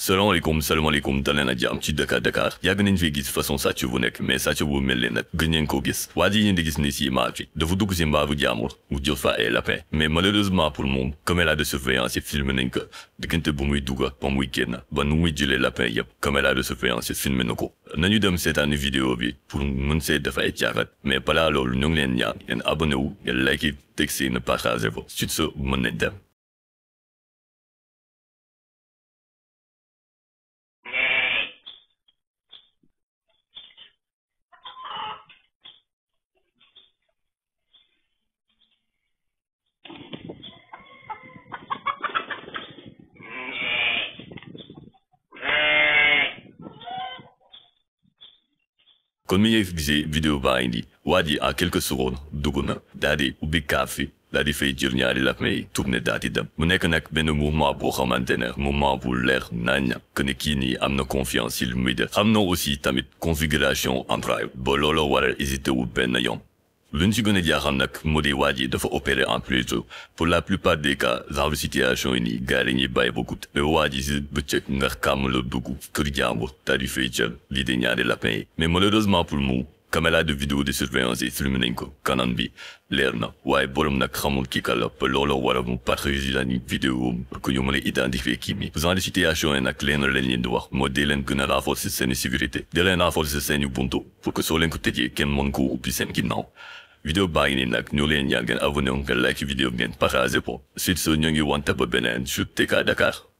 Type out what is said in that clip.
Salam alaikum daleen ak jàmm ci Dakar yàgg nañ fee gis façon sàcc bu nekk mais sàcc bu mel nag gën ngeen ko gis waa ji ngeen di gis ni si image bi dafa dugg si mbaaru jaamur mu jël fa ay lapin mais malheureusement pour moom caméra de surveillance yi filmé nañ ko diggante bu muy dugg ba muy génn ba nu muy jëlee lapin yëpp caméra de surveillance yi filmé na ko nañu dem seetaani vidéo bi pour mën see def ay caaxaan mais balaa loolu ñu ngi leen ñaan ngeen abonné wu ngeen like yi teg si na partagé ko sur ce mën nañ dem. kon mi ngi gisee vidéo baa ngi nii waa ji en quelques secondes dugg na daal di ubbi kaaf daal di fay jël ñaari lapin yi tourné daal di dem mu nekk nag benn mouvement boo xamante ne mouvement bu leer nañ que ne kii nii am na confiance ci lu muy def xam na aussi tamit configuration Android ba looloo waral hésité wu benn yoon. lu ñu si gën a jaaxal nag moo di waa ji dafa opéré en plusieurs pour la plupart des cas genre situation yi nii gars yi ñuy bàyyi beaucoup mais waa ji si bëccëg nga kàmm la dugg kër jàmbur daal di fay jël lii de ñaari lapin yi mais malheureusement pour mu caméra de vidéo de surveillance yi filmé nañ ko kanam bi leer na waaye borom nag xamul kii ka la ba looloo waral mu partager la ni vidéo pour que ñu mën a identifier kii mi genre de situation yi nag leen lañ leen di wax moo dee leen gën a renforcer seen sécurité dee leen renforcer seen ubuntu pour que soo leen ko tëjee kenn mën ko ubbi seen ginnaaw vidéo baa ngi nii nag ñoo leen ñaan ngeen abonné ngeen like vidéo ngeen partagé ko sur ce ñoo ngi wante ba beneen sur TK Dakar.